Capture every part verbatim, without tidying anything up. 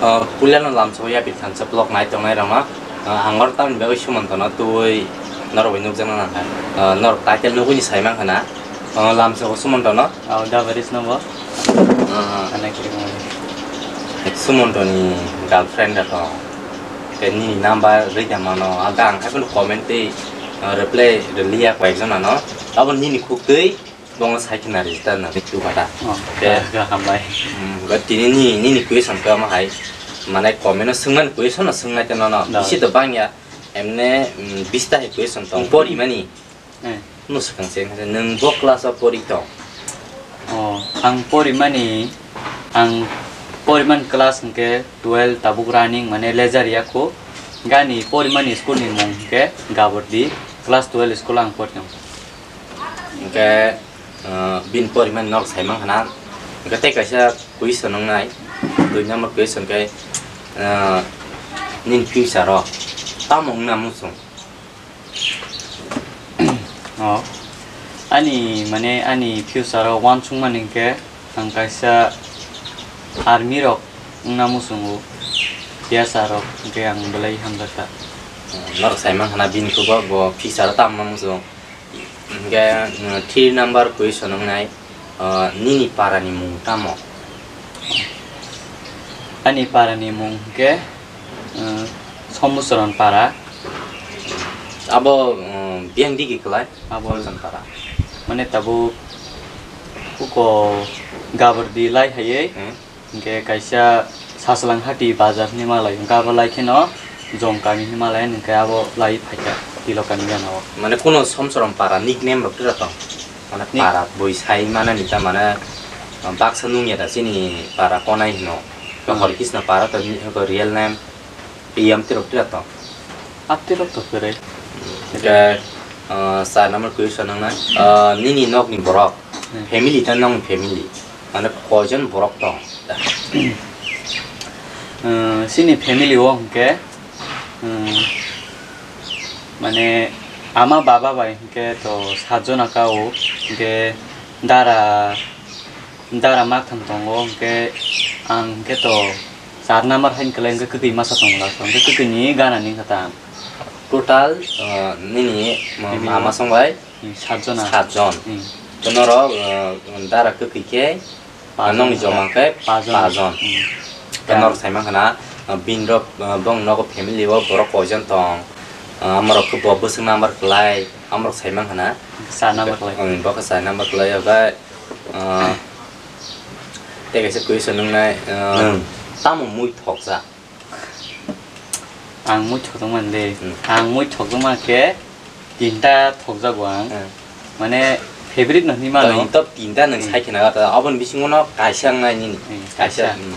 Ah, puilano lamsao yapri thansa vlog nai tongnai rokno, ah, ang oro tamni bagwi Sumontono tubui norok bai nukjakna nang kha. Ah, norok title nugwini sai mankha na, ah, lamsao Sumontono. Oh, da baris no bo. Ah, Ana kiri mo. Sumontoni girlfriend da to. Tei nini number rwida mano, ah, da ang haikhe comment tei, ah, reply rwliya koi ekjon ano. Abo nini khuk twi. Bongo sai khna rijita na tu kata. Oh, Ke- ga- ga hambai. Hmm, ga tini ni, nini question ka ma hai. Mane comment no swngmani question no swngnai te no no. Da. Isi to bangya. Emne, mm, bista hai question tong. Pori mani. Eh. No swkang se nwng bo class o pori tong. Oh, ang pori mani, ang pori man class hwnkhe twelve tabuk running mane lejar ya kho. Gani pori mani school ni mung hwnkhe Gabordi class twelve school ang pori tong. Hwnkhe, ah, bini porimani nok sai mankha na. Hwnkhe tei kaisa question wngnai. Dui number question khe, ah, nini future o tamo wngna muchung? Oh. Ani, mane, ani future o uansukmani hwnkhe ang kaisa army rok wngna muchungo. Tiasa rok hwnkhe ang belai hamjakha. Norok sai mankha na bini khugo bo future o tamo wngna muchung. Hingke, mm, three number question wngnai, ah, nini para ni mung tamo? Ani para ni mung hingke, eh, Somuchron para. Abo, mm, biyang digi kwlai? Abo Somuchron para. Mane tabuk uko Gabordi lai hayai. Hmm. Hingke kaisa Sachwlang Hati bazar hinwi malai, hingke abo lai kheno Jong kami hinwi malai, hingke abo lai phaikha Tilok kami gana o. Mane kuno Somsorom para nickname rok tira tong? Mane Nick- para bui sai manani ta mane baksa nungya da chini para konai hino. Hmm. Hori Krishna para to ni-, ko real name. Iyam tirok tira to? Ap tirok to kwrwi. Hwnkhe, ah, char number question wngnai. Ah, nini nokni borok, hmm, family ta nokni family, mane koijon borok tong? Ah, chini family o hwnkhe, hmm, mane ama baba bai hwnkhe to satjona ka o, hwnkhe dara Dara makthang tongo, hwnkhe ang hwnkhe to char number haini kwlai hwnkhe kwtwi masa tongo last o, hwnkhe kwtwini gana ni kha ta ang. Total, uh, nini ma-, Nini mama ma-, song bai hmm, satjona. Satjon. Hmm. To norok, uh, dara kwtwi khe, Pajon. Nokni joma khe pajon. Pajon. Hmm. To norok sai mankha na, uh, bini rok, uh, bong nogo family o borok koijon tong. Uh, amorok khe bo bwswk number kwlai, amorok sai mankha na. Char number kwlai. Hmm, bo khe char number kwlai, ogai. Ah, tei kaisa question wngnai, ah, nwng tamo mui thokjak? Ang mui thokjak man de. Hmm. Ang mui thokjak man khe tinta thokjago ang. Hmm. Mane favorite no hinwi mano. To, to tinta nwng hmm, sai khna ta, aboni bisingo no kaisa wngnai nini. Hmm, kaisa, kaisa. Hmm.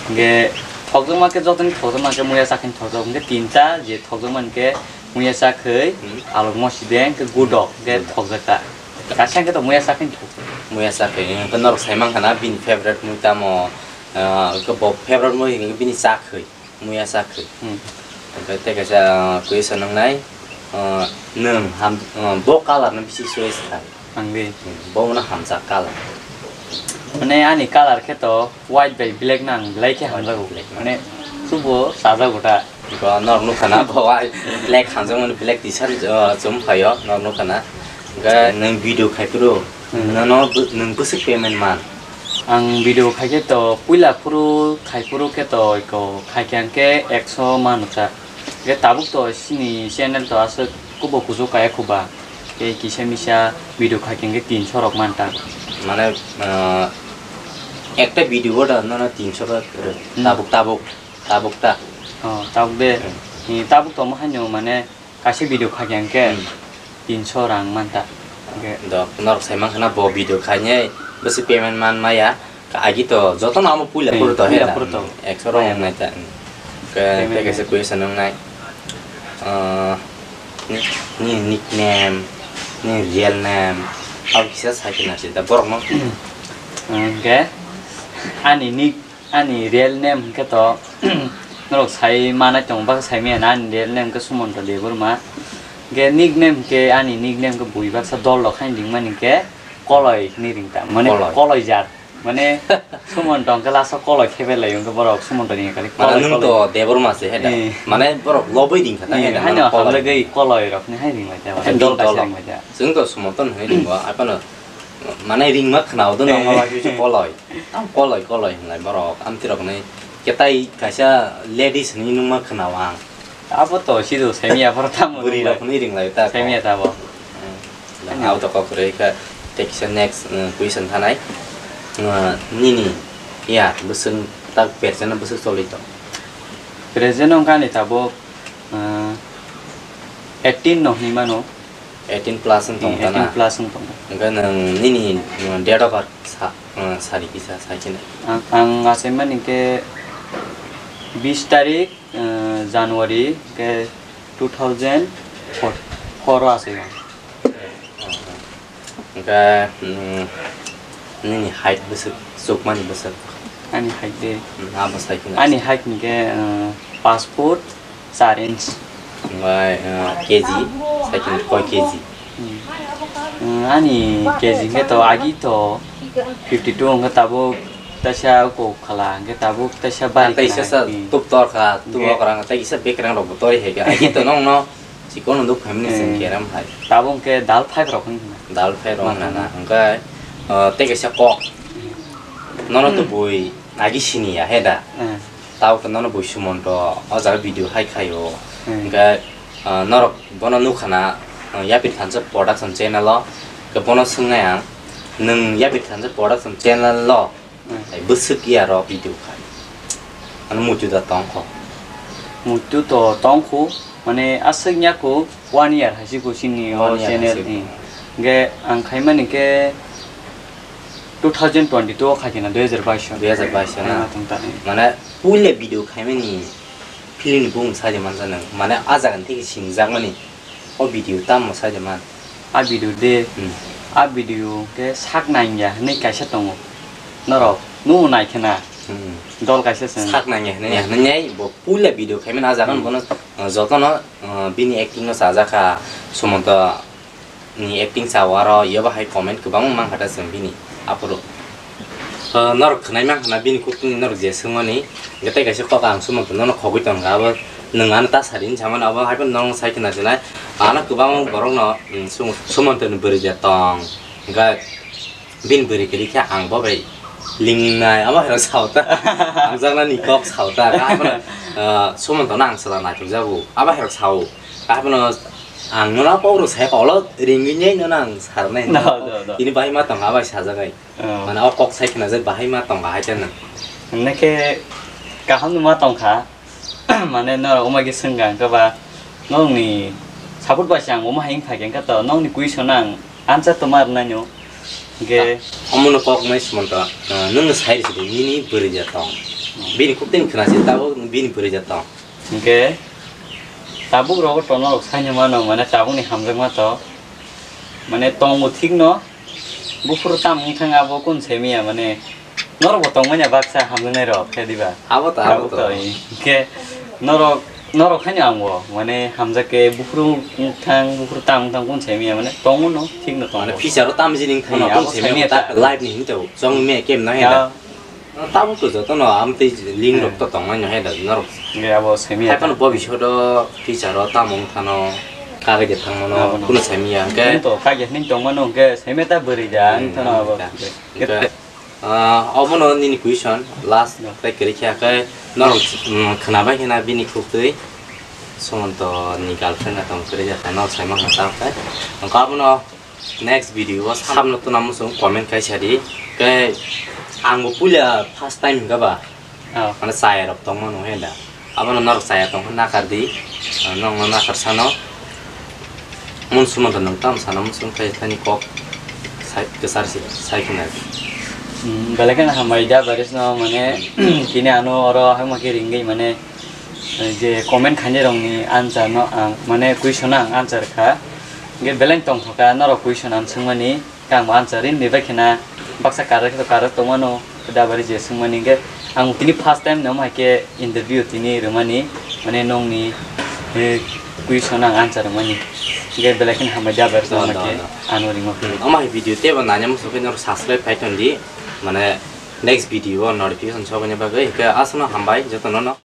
Hingke thokjak man khe jotoni thokjak man khe muya chakhe thokjak. Hingke tinta je thokjak man khe muya chakhwi, hmm, alok mosideng, hingke gudok, hingke hmm, thokjak ta. Kaisa hwnkhe to muya chakhe thok. Muya chakhe, hwnkhe norok sai mankha na bini favorite mui tamo, ah, hwnkhe bo favorite mui hwnkhe bini chakhwi, muya chakhwi. Hmm. Hwnkhe tei kaisa, ah, question wngnai, ah, nwng ham, ah, bo colour no bisi choice khai? Ang di. Hmm, bo no hamjak colour. Mane ani colour khe to White bai black nang belai khe hamjago. White bai black nang. Mane, subo chajago ta. Bo norok nukha na, bo ai black hamjakmani, black T-shirt, uh, chum phaio, norok nukha na. Hwnkhe nwng video khai phuru, hmm, nono bw-, nwng bwswk payment man? Ang video khai khe to, puila phuru khai phuru khe to, eko khai khe ang khe ekso mano ta. Hwnkhe tabuk to chini channel to aswk kubo kuchuk kaya khuba. Tei kisa misa video khai khe hwnkhe tinso rok man ta. Mane, ah, ekta video o da nono tinso rok kwrwi. Hmm. Tabuk, tabuk, tabuk ta. Oh, tabuk de. Hmm. Ni tabuk tongma haino mane kaisa video khai khe hwnkhe hmm, tinso rang man ta. Hwnkhe do norok sai mankha na bo video khainai bwswk payment man maya. Agi to jotono amo puila hmm, phuru to puila he da. Phuru to. Ekso rong nai ta. Ke, payment ke kaisa nai. Question wngnai. Ah, ni, ni nickname, ni real name, abo kisa sai khe nasi da borok no. Hwnkhe ani nick, ani real name hwnkhe to norok sai manai tongo, bwkha sai maya na ani real name hwnkhe Sumonto Debbarma. Hwnkhe nickname hwnkhe ani nickname hwnkhe bui baksa dol rok haino ringmani hwnkhe Koloi hinwi ring ta. Mane Koloi. Koloi jar. Mane, Sumon tong khe last o koloi khe belai, wngkhe borok Sumon tong ni kali Mane koloi, nwng koloi. To Debbarma se, he da? Eh. Mane borok loboi ring kha ta, Eh, he da? Haino Mane koloi. Hamlagwi koloi rok ni hai ring lai ta, He dol dol kaisa dol. Ring lai ta. Chwng to Sumon tong hwnwi ringo, aphano mane ringma khwnao do nang Eh. Mama kisa koloi. Tam koloi koloi hwnlai borok, amtwi rok ni ketai kaisa ladies hwnwi nungma khwnao ang. Abo to sido semiya phor tamo Bwrwi nunglai. Rok hwnwi ringlai ta. Semiya tabo. Hmm. Ano. Abo to kok kwrwi kha. Tei kisa next, uh, question thanai. Uh, nini ya bwswk tak percent bwswk choli to? Present wngkha ani tabuk, uh, eighteen no hinwi mano. Eighteen plus wng tong Hmm, tana? Eighteen plus wng tong. Hwnkhe nwng nini, uh, date of birth sa, uh, sari kisa sai khe nai. Ang, ang achaimani khe bis tarik, uh, January khe two thousand four, four o achai ang. Hwnkhe, mm, nini height bwswk, chukmani bwswk? Ani height de. Mm, abo sai khe nai. Ani height hwnkhe, uh, paanch foot char inch. Hwnkhe, uh, K G, sai khe koi K G? Hmm. Hmm, ani K G hwnkhe to agi to fifty two hwnkhe tabuk taisa kok khala hwnkhe tabuk taisa bari Taisa khala. Sa Hmm. Tup tor kha, tup Hwnkhe tor kha, tei kisa bekrang rok bo tori hai khe. Agi to nong no chikon nuk family sing Hmm. Keram hai. Tabuk hwnkhe dal five rok hwnkhe. Dal five rok Mathang hwnkhe na. Hwnkhe, uh, tei kaisa kok. Nono Hmm. To bui agi sini ya he da. Hmm. Tao khe nono bui Sumonto o jaga video hai khaio. Hmm. Hwnkhe, ah, norok bono nukha na, ah, Yapir Thansa Production channel o. Hwnkhe bono swngnai ang, nwng Yapir Thansa Production channel o Hmm. Bwswk ya ro video khai. Ano muitu da tong kho. Muitu to tong kho, mane aswk ya kho one year hai se kho sini o One year channel hai se ni. Hwnkhe ang khaimani khe two thousand twenty two o khai khe na, dui hazar bais o. Dui hazar bais o na? Khaima tong ta, eh. Mane puila video khaimani film ni bumung sai de manjak nang. Mane a jaga ni theke sinijak mani o video tamo sai de man? A video de, Hmm. A video khe sak nangya hinwi kaisa tongo. Norok nugo nai khe na. Hmm. Dol kaisa se. Sak nangya hinwi, Yeah. Hinwi bo puila video khaimani a jaga Hmm. Bono, uh, jotono, uh, bini acting no chajak kha, Sumonto ni acting chao aro, yobo hai comment kwbangma mankha ta chwng bini aphuru. Uh, norok khwnai mankha na bini kuk tini norok je swngmani, hwnkhe tei kaisa kok ang Sumonto nono khogwi tongkha, abo nwng ano ta sari hinwi samani, abo hai phano nono sai khna sinai. Ano kwbangma borokno, mm, Sum-, Sumonto ni bwrwi ja tong, hwnkhe bini bwrwi kwrwi khe ang bo bai lingnai, abo hai rok sao ta, hamjaknani kok sao ta, kha phano, uh, Sumonto no ang chwla naithok jago, abo hai rok sao. Kha phano ang nono kok rok sai kok lo ringwi nai nono ang sarnai. No, no, no. Tini bahai ma tong abo hai sajak ai. Oh. Mane o kok sai khna je bahai ma tong hai khe nang. Hwnwi khe kaham no ma tong kha. Mane norok wngma khe swngkha hwnkhe ba nokni support bai se ang omo hai wngkha khe hwnkhe to nokni question ang answer to ma rwnai no. Hwnkhe omo no kok mai Sumonto, ah, nwng no sai rw sidi nini bwrwi ja tong. Hmm. Bini kuk tini khna se tabuk bini bwrwi ja tong. Hwnkhe tabuk rogo to norok saino mano, mane tabukni hamjakma to. Mane tongo thikno, buphuru tam wngthang abo kun semiya, mane norokbo tongmani baksa hamjaknai rok khe diba? Abo to, abo to. Hwnkhe norok, norok haino angbo, mane hamjak khe buphuru wngthang, buphuru tam wngthang kun semiya, mane tongo no, thikno tongo. Mane future o tam jini wngthang no kun semiya ta life ni hinto chong me kem na he da. Tabuk to jotono amtwi link rok to tongmani hai da norok. Hwnkhe abo semiya. Hai phano bobishoto future o tamo wngthano kagwi de thangmano kuno semiya hwnkhe. Nwng to kagwi hinwi tongmano hwnkhe semiya ta bwrwi da wngthano abo. Hwnkhe, ah, obono nini question last tei kwrwi khe hwnkhe norok, mm, khwnabai khena bini khuktwi Sumonto ni girlfriend na tong kwrwi khe norok saimano ta hwnkhe. Hwnkhe abono Next video o samno tuna muchung comment kaisa di. Khe ang bo puila first time hwnkha ba. Oh. Mane chaya rok tongma nung he da. Abono norok chaya tong khe nakar di. Nong no nakar sano. Mun Sumonto nung tam sana muchung khe thani kok sai kwchar si sai khna. Hmm, belai kheno hambai da baris no mane kini ano oro hangma khe ringwi mane je comment khainai rokni answer no ang, mane question no ang answer kha. Hwnkhe belai tongthok kha norok question ang swngmani, khe ang bo answer rin bai khena baksa karak khe karak tongmano, dabari je swngmani hwnkhe ang tini first time no hai khe interview tini rwmani, mane nongni, eh, question ang answer rwmani. Hwnkhe belai kheno hambai dabari tongma khe ano ringma phuru. Ama hai video tebo nanya muchung khe norok subscribe khai tondi, mane Next video o notification sogwini bagwi hwnkhe aswkno hambai jotono no.